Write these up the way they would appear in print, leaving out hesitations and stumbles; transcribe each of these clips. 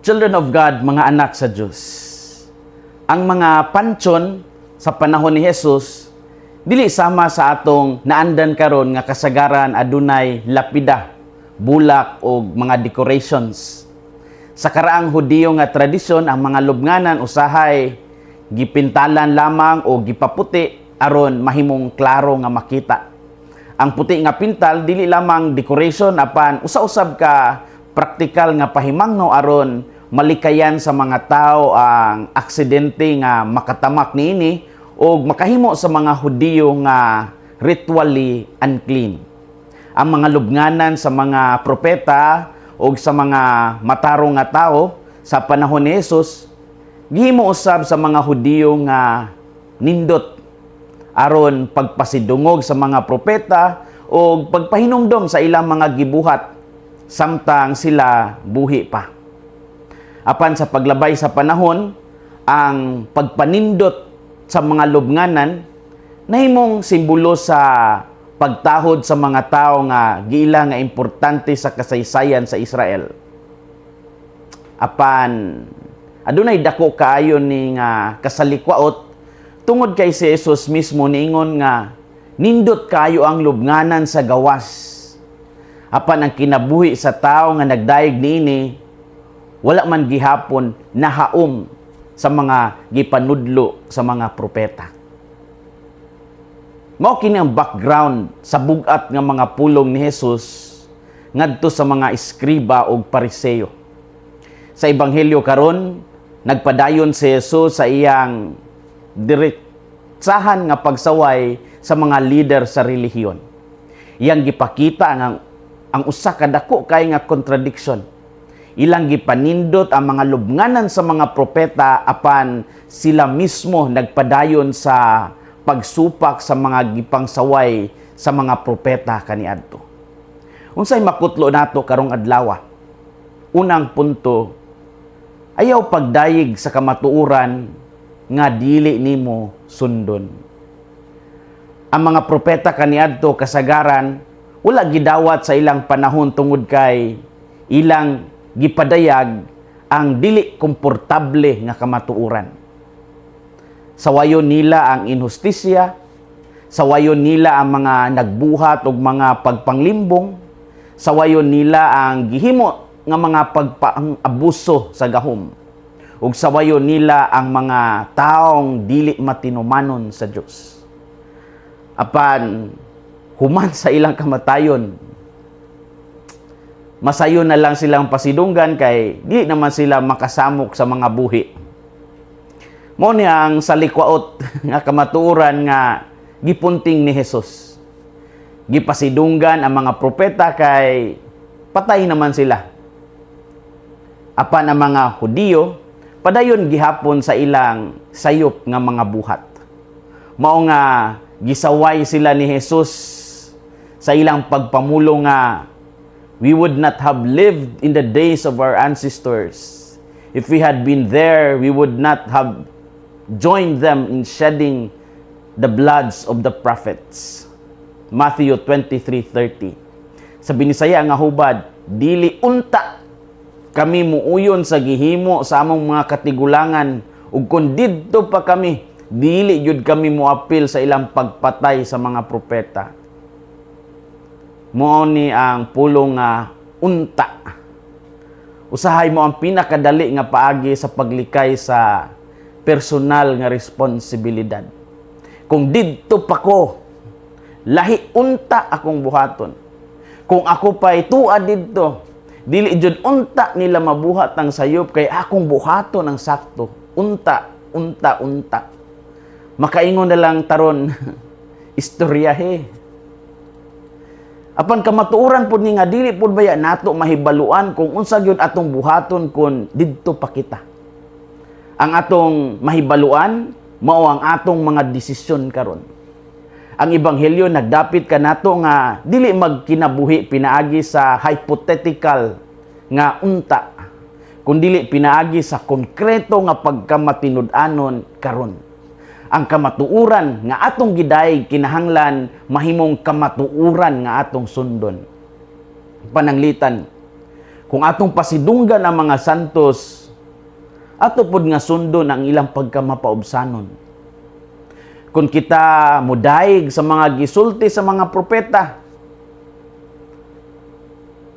Children of God, mga anak sa Diyos. Ang mga pantheon sa panahon ni Jesus dili sama sa atong naandan karon nga kasagaran adunay lapida, bulak o mga decorations. Sa karaang Hudiyo nga tradisyon, ang mga lubnganan usahay gipintalan lamang o gipaputi aron mahimong klaro nga makita. Ang puti nga pintal dili lamang decoration apan usa-usab ka praktikal nga pahimangno aron malikayan sa mga tao ang aksidente nga makatamak niini o makahimo sa mga Hudiyo nga ritually unclean. Ang mga lubnganan sa mga propeta o sa mga matarong nga tao sa panahon ni Jesus gihimo usab sa mga Hudiyo nga nindot aron pagpasidungog sa mga propeta o pagpahinumdom sa ilang mga gibuhat samtang sila buhi pa. Apan sa paglabay sa panahon, ang pagpanindot sa mga lubnganan nahimong simbolo sa pagtahod sa mga tao nga giila nga importante sa kasaysayan sa Israel. Apan adunay dako kaayo ni nga kasalikwaot tungod kay si Jesus mismo niingon nga nindot kaayo ang lubnganan sa gawas. Apan ang kinabuhi sa tao nga nagdayeg niini wala man gihapon nahaom sa mga gipanudlo sa mga propeta. Mao kini ang background sa bugat nga mga pulong ni Jesus ngadto sa mga eskriba ug Pariseo. Sa ebanghelyo karon, nagpadayon si Jesus sa iyang diretsahan nga pagsaway sa mga leader sa relihiyon. Iyang gipakita ang usa ka dako kay nga contradiction. Ilang gipanindot ang mga lubnganan sa mga propeta apan sila mismo nagpadayon sa pagsupak sa mga gipangsaway sa mga propeta kaniadto. Unsay makutlo nato karong adlaw? Unang punto, ayaw pagdayeg sa kamatuoran nga dili nimo sundon. Ang mga propeta kaniadto kasagaran wala gidawat sa ilang panahon tungod kay ilang gipadayag ang dili komportable nga kamatuoran. Sawayon nila ang inhustisya, sawayon nila ang mga nagbuhat og mga pagpanglimbong, sawayon nila ang gihimo nga mga pagpang-abuso sa gahom, ug sawayon nila ang mga taong dili matinumanon sa Dios. Apan human sa ilang kamatayon, masayon na lang silang pasidunggan kay di naman sila makasamok sa mga buhi. Mao ni ang salikwaot nga kamatuoran nga gipunting ni Jesus. Gipasidunggan ang mga propeta kay patay naman sila. Apan ang mga Hudiyo padayon gihapon sa ilang sayop nga mga buhat. Mao nga gisaway sila ni Jesus sa ilang pagpamulo nga we would not have lived in the days of our ancestors. If we had been there, we would not have joined them in shedding the bloods of the prophets. Matthew 23:30. Sa Binisaya nga hubad, dili unta kami muuyon sa gihimo sa among mga katigulangan ug kung didto pa kami, dili gyud kami moapil sa ilang pagpatay sa mga propeta. Mao ni ang pulong nga unta. Usahay mao ang pinakadali nga paagi sa paglikay sa personal nga responsibilidad. Kung didto pa ko, lahi unta akong buhaton. Kung ako pa'y tua didto, dili jud unta nila mabuhat ang sayop kay akong buhaton ang sakto. Unta, unta, unta. Makaingon na lang taron, istoryahe. Apan kamatuoran pud ni nga dili pud baya nato mahibaluan kung unsa gyud atong buhaton kung didto pa kita. Ang atong mahibaluan mao ang atong mga desisyon karon. Ang ebanghelyo nagdapit kanato nga dili magkinabuhi pinaagi sa hypothetical nga unta, kundili pinaagi sa konkreto nga pagkamatinud-anon karon. Ang kamatuoran nga atong gidayeg kinahanglan mahimong kamatuoran nga atong sundon. Pananglitan, kung Kung atong pasidunggan ang mga santos, ato pod nga sundon ang ilang pagkamapaubsanon. Kung kita mudayeg sa mga gisulti sa mga propeta,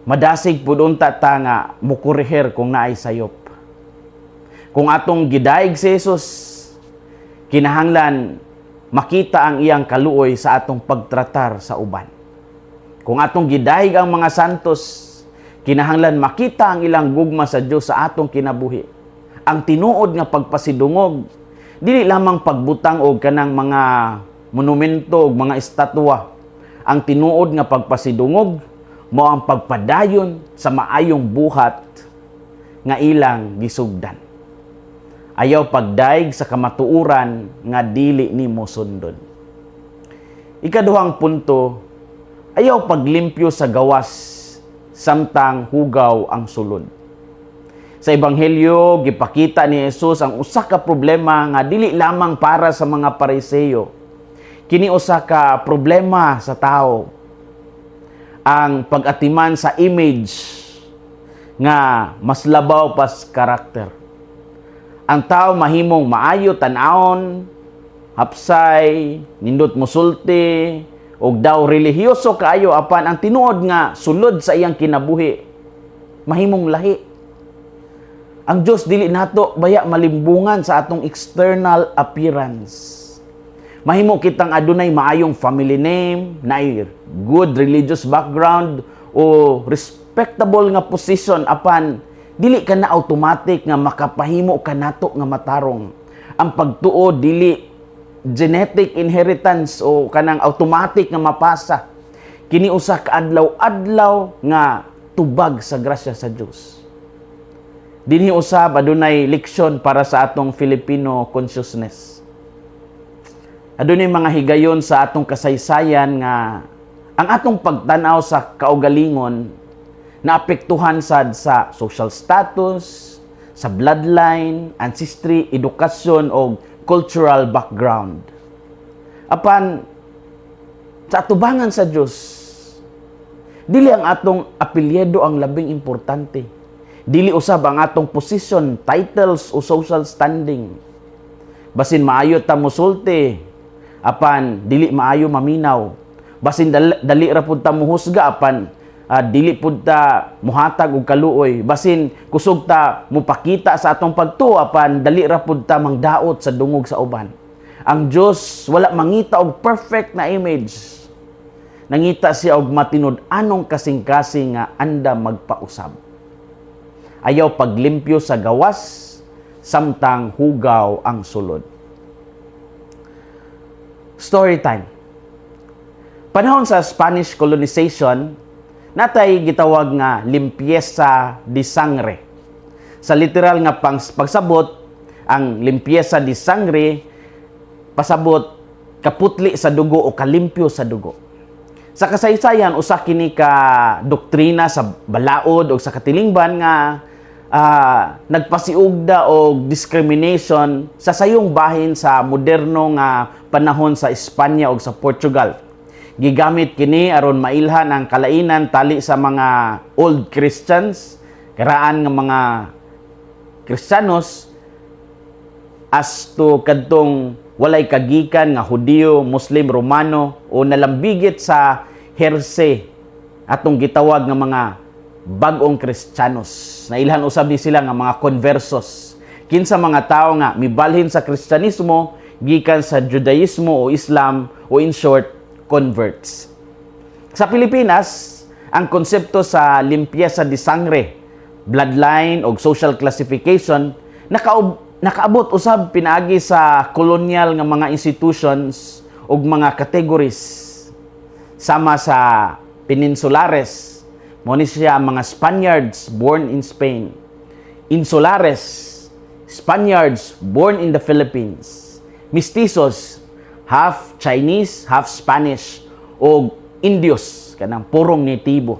madasig pud unta ta nga mukorehir kung naay sayop. Kung atong gidayeg si Jesus, kinahanglan makita ang iyang kaluoy sa atong pagtratar sa uban. Kung atong gidayeg ang mga santos, kinahanglan makita ang ilang gugma sa Dios sa atong kinabuhi. Ang tinuod nga pagpasidungog, dili lamang pagbutang og kanang mga monumento og mga estatwa. Ang tinuod nga pagpasidungog mao ang pagpadayon sa maayong buhat nga ilang gisugdan. Ayaw pagdayeg sa kamatuoran nga dili nimo sundon. Ikaduhang punto, ayaw paglimpyo sa gawas samtang hugaw ang sulod. Sa Ebanghelyo, gipakita ni Jesus ang usa ka problema nga dili lamang para sa mga Pariseyo. Kini usa ka problema sa tao. Ang pag-atiman sa image nga mas labaw pa sa karakter. Ang tao mahimong maayo tan-awon, hapsay, nindot musulti, ug daw relihiyoso kaayo, apan ang tinuod nga sulod sa iyang kinabuhi mahimong lahi. Ang Dios dili nato baya malimbungan sa atong external appearance. Mahimo kitang adunay maayong family name, naay good religious background o respectable nga position, apan dili ka na automatic nga makapahimo ka nato nga matarong. Ang pagtuo dili genetic inheritance o kanang automatic nga mapasa. Kini usa ka adlaw-adlaw nga tubag sa grasya sa Dios. Dinhi usab adunay leksyon para sa atong Filipino consciousness. Adunay mga higayon sa atong kasaysayan nga ang atong pagtan-aw sa kaugalingon naapektuhan sad sa social status, sa bloodline, ancestry, edukasyon o cultural background. Apan sa atubangan sa Dios, dili ang atong apelyido ang labing importante. Dili usab ang atong position, titles o social standing. Basin maayo ta musulti, apan dili maayo maminaw. Basin dali ra pud ta muhusga, apan dili pud ta muhatag og kaluoy. Basin kusog ta mupakita sa atong pagtuo, apan dali ra pud ta mangdaot sa dungog sa uban. Ang Dios wala mangita og perfect na image. Nangita siya og matinud-anong kasing-kasing nga andam magpausab. Ayaw paglimpyo sa gawas samtang hugaw ang sulod. Story time. Panahon sa Spanish colonization, natay gitawag nga limpieza de sangre. Sa literal nga pagsabot, ang limpieza de sangre pasabot kaputli sa dugo o kalimpyo sa dugo. Sa kasaysayan, usa kini ka doktrina sa balaod o sa katilingban nga nagpasiugda og discrimination sa sayong bahin sa moderno nga panahon sa Espanya o sa Portugal. Gigamit kini aron mailhan ang kalainan tali sa mga old Christians, karaan nga mga Kristiyanos, as to kadtong walay kagikan nga Hudiyo, Muslim, Romano o nalambigit sa herse, atong gitawag nga mga bag-ong Kristiyanos. Nailhan usab ni sila nga mga conversos. Kinsa mga tawo nga mibalhin sa Kristiyanismo gikan sa Judaismo o Islam o, in short, converts. Sa Pilipinas, ang konsepto sa limpieza de sangre, bloodline o social classification nakaabot usab pinaagi sa colonial nga mga institutions ug mga categories sama sa peninsulares, mo ni siya ang mga Spaniards born in Spain, insulares, Spaniards born in the Philippines, mestizos, half Chinese, half Spanish, o Indios, kanang purong natibo.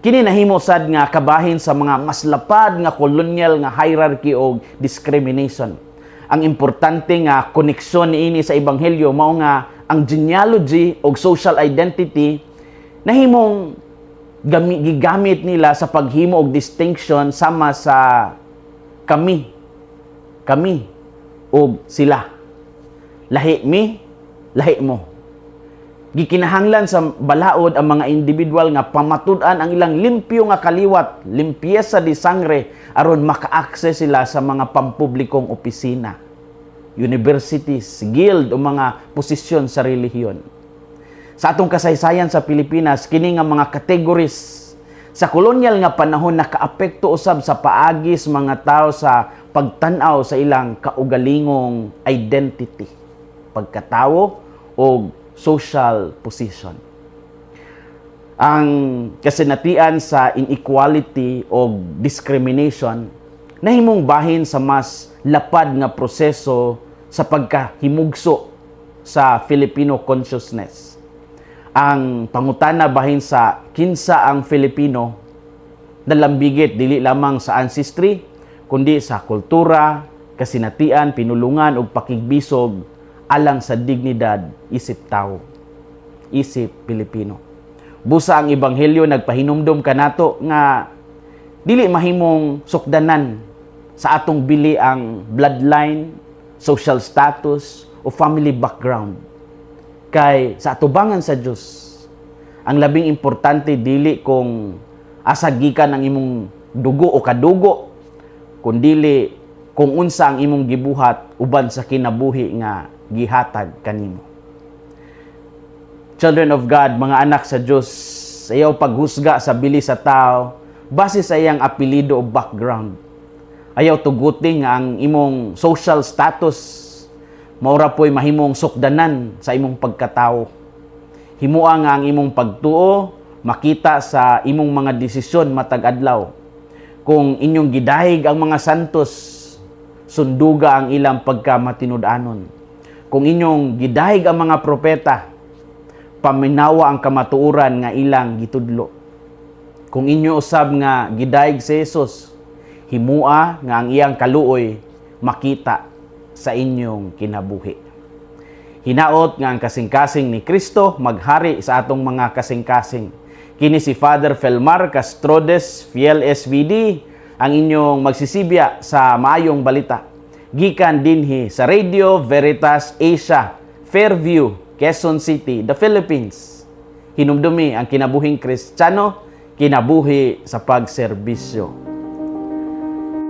Kini nahimo sad nga kabahin sa mga mas lapad nga colonial nga hierarchy o discrimination. Ang importante nga koneksyon niini sa ebanghelyo mao nga ang genealogy o social identity nahimong Gigamit nila sa paghimo og distinction sama sa kami, kami og sila. Lahi mi, lahi mo. Gikinahanglan sa balaod ang mga individual nga pamatud-an ang ilang limpyo nga kaliwat, limpieza de sangre, aron maka-access sila sa mga pampublikong opisina, universities, guild o mga posisyon sa relihiyon. Sa atong kasaysayan sa Pilipinas, kini nga mga categories sa kolonyal nga panahon nakaapekto usab sa paagi sa mga tao sa pagtan-aw sa ilang kaugalingong identity, pagkatawo o social position. Ang kasinatian sa inequality o discrimination nahimong bahin sa mas lapad nga proseso sa pagkahimugso sa Filipino consciousness. Ang pangutana bahin sa kinsa ang Filipino nalambigit dili lamang sa ancestry kundi sa kultura, kasinatian, pinulungan ug pakigbisog alang sa dignidad isip tao, isip Pilipino. Busa ang ebanghelyo nagpahinumdom kanato nga dili mahimong sukdanan sa atong bili ang bloodline, social status o family background. Kay sa atubangan sa Dios, ang labing importante dili kung asa gikan ang imong dugo o kadugo, kundili kung unsa ang imong gibuhat uban sa kinabuhi nga gihatag kanimo. Children of God, mga anak sa Dios, ayaw paghusga sa bili sa tao base sa iyang apelyido o background. Ayaw tuguti nga ang imong social status maura po'y mahimong sukdanan sa imong pagkatao. Himua nga ang imong pagtuo makita sa imong mga desisyon matag adlaw. Kung inyong gidahig ang mga santos, sunduga ang ilang pagkamatinud-anon. Kung inyong gidahig ang mga propeta, paminawa ang kamatuoran nga ilang gitudlo. Kung inyo usab nga gidahig si Jesus, himua nga ang iyang kaluoy makita sa inyong kinabuhi. Hinaot nga ang kasing-kasing ni Kristo maghari sa atong mga kasing-kasing. Kini si Father Felmar Castrodes, Fiel SVD, ang inyong magsisibya sa maayong balita. Gikan dinhi sa Radio Veritas Asia, Fairview, Quezon City, the Philippines. Hinumdumi ang kinabuhing Kristiyano, kinabuhi sa pagserbisyo.